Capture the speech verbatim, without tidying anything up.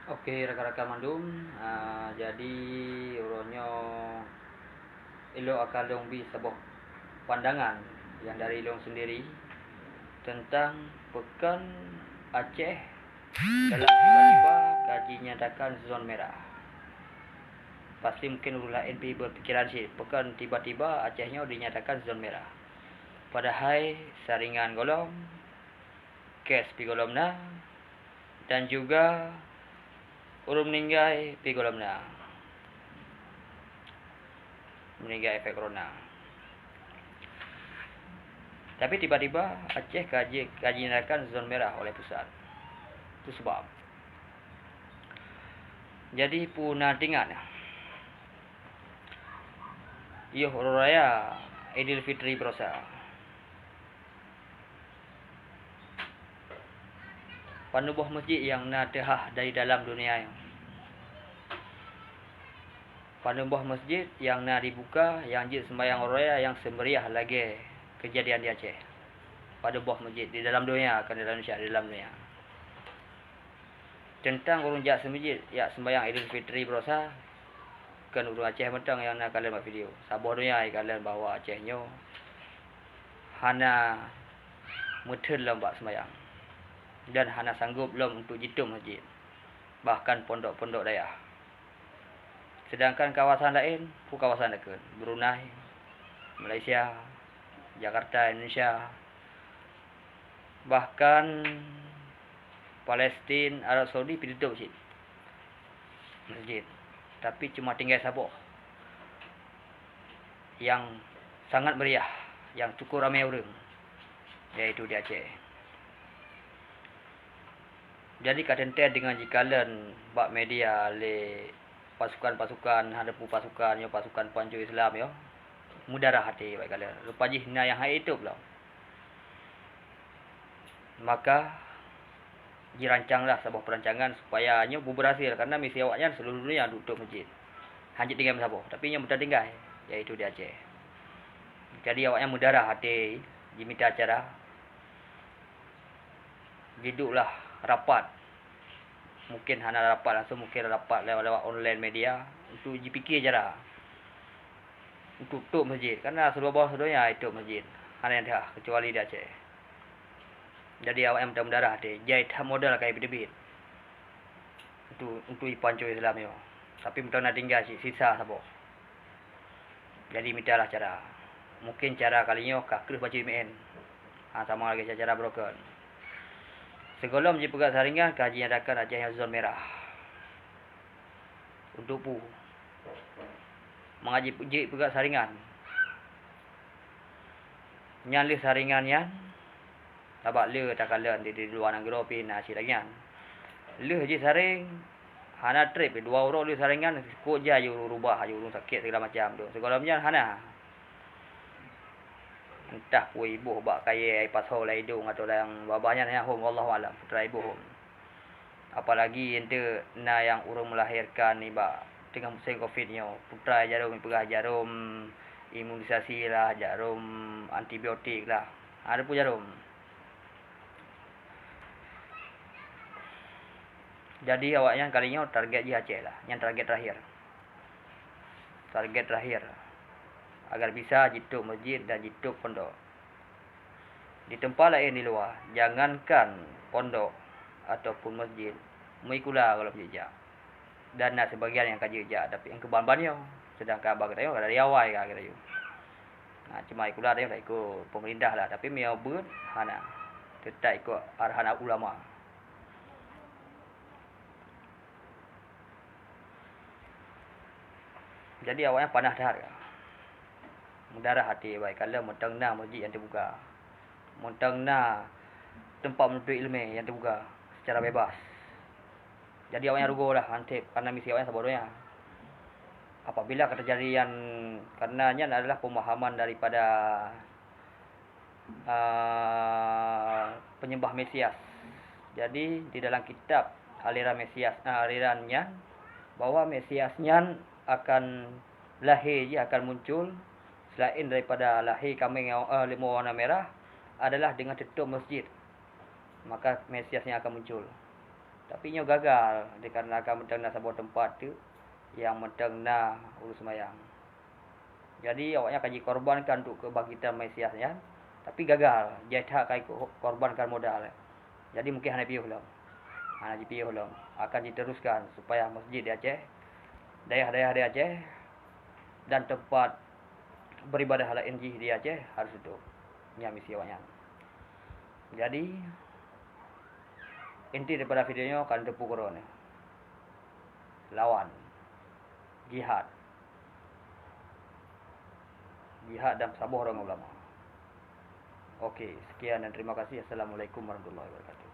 Oke, rakan-rakan mandum, ah, jadi uroe nyoe ilok akan lôn bi saboh pandangan nyang dari lôn sendiri tentang peukon Aceh dalam tiba-tiba ka jinyatakan zon merah. Pasti mungkin ureuëng laén pi berpikiran cit, peukon tiba-tiba Aceh nyoe dinyatakan zon merah. Padahai saringan gohlom, kes pi gohlom na, dan juga ureuëng meuninggai pi gohlom na. Meuninggai efek corona. Tapi tiba-tiba Aceh ka ji-, ka jinyatakan zon merah oleh pusat. Itu sebab. Jadi peue na teuingat, yoh uroe raya Idul Fitri baroesa. Paneubôh masjid nyang na teuhah dari dalam dunia nyoe. Paneubôh masjid nyang na dibuka, nyang jeuet seumbahyang uroe raya nyang seumeriah lagée keujadian di Aceh. Paneubôh masjid di dalam dunia, kon di Indonesia, di dalam dunia. Teuntang ureuëng jak seumeujid, jak seumbahyang Idul Fitri baroesa, kon ureuëng Aceh mantong nyang na kalon bak video. Saboh donya jikalon bahwa Aceh nyoe hana meutheun lom bak seumbahyang dan hana sanggob lom untuk jitôb masjid, bahkan pondok-pondok dayah. Sedangkan kawasan laén, peue kawasan laén, Brunei, Malaysia, Jakarta, Indonesia, bahkan Palestin, Arab Saudi pih teutup cit masjid. Tapi cuma tinggai saboh nyang sangat meriah, nyang cukup ramé ureuëng, yaitu di Aceh. Jadi ka teuntée deungon jikalon bak media lé pasukan-pasukan, hana peue pasukan, nyoe pasukan panco Islam nyoe, meudarah até bak jikalon. Rupa jih na nyang han itôb lom. Maka jirancanglah saboh peurancangan supaya nyoe beuberhasil, karena misi awaknyan seluruh dunia duek tôb masjid. Han jeuet tinggai meusaboh, tapi nyoe meuta tinggai, yaitu di Aceh. Jadi awaknyan meudarah até jimita cara. Jidueklah rapat. Mungkin hana rapat langsung, mungkin rapat lewat, lewat online media untuk jipike cara untuk tôb masjid. Karena seluruh bawah donya itôb masjid. Hana nyang teuhah, kecuali di Aceh. Jadi awaknyan meudarah até, jai that modal ka jiteubiet untuk, untuk jipanco Islam nyoe. Tapi meuteuna tinggai cit sisa saboh. Jadi mitalah cara. Mungkin cara kali nyoe ka kreueh bacut meu'en. Ha, sama lagée cara-cara broken. Sigohlom jipeugah saringan ka jinyatakan Aceh nyoe zon merah. Untuk peue? Mangat ji-, jipeugah saringan. Nyan lheueh saringan nyan, sabab le takalon di, di luwa nanggroe pih na cit lagée nyan. Lheueh jisaréng, hana treb, dua uroe lheueh saréng nyan, sikok jai aju rubah, aju ureuëng sakét segala macam tu. Sigohlom nyan hana. Entah peue iboh bak kayée, ipasoe lam idong atau lam babah nyan, hom, wallahu alam, peue iboh hom. Apalagi enteuk na nyang ureuëng meulahérkan nibak teungoh musém covid nyoe, peue jarom, ipeugah jarom imunisasi lah, jarom antibiotik lah. Ada peue jarom. Jadi awaknyan kali nyoe target jih Aceh lah, nyan target terakhir. Target terakhir. Agar bisa jitôb masjid dan jitôb pondok. Di teumpat laén di luwa, jangankan pondok ataupun masjid, meuikula gohlom jijak. Dan na sibagian nyang ka jijak, tapi nyang keuban-ban nyoe, seudangkan bak geutanyoe dari awai ka geutanyoe. Nah, cuma ikula tanyoe ka ikot pemerintah lah, tapi meunyoe beuet hana, teutap ikot arahan ulama. Jadi awaknyan panas that ka. Meudarah até, baik kalau mantong na masjid nyang teubuka, mantong na teumpat meunutut iéleumé nyang teubuka secara bebas. Jadi awaknyan rugoe lah, han treb, karena misi awaknyan saboh donya. Apabila ka teujadi nyan, karena nyan adalah pemahaman daripada ah, penyembah Mesias. Jadi, di dalam kitab aliran Mesias, ah, aliran nyan, bahwa Mesias nyan akan lahé jih, akan muncul, selain daripada lahé kaméng, eh, limong warna merah, adalah dengan teutup masjid. Maka Mesias nyan akan muncul. Tapi nyoe gagal, dikarenakan mantong na saboh teumpat teuk nyang mantong na ureuëng seumayang. Jadi awaknyan ka jikorbankan untuk keubangkitan Mesias nyan, tapi gagal, jai that ka jikorbankan modal. Jadi mungkin hana piôh lom. Hana jipiôh lom. Akan jiteruskan supaya masjid di Aceh, dayah-dayah di Aceh, dan tempat beribadah laén jih di Aceh harus tutup. Nyan misi awaknyan. Jadi, inti daripada video nyoe ka neuteupeue keudroe nyoe. Lawan. Jihad. Jihad dan saboh ureuëng ulama. Oke, sekian dan terima kasih. Assalamualaikum warahmatullahi wabarakatuh.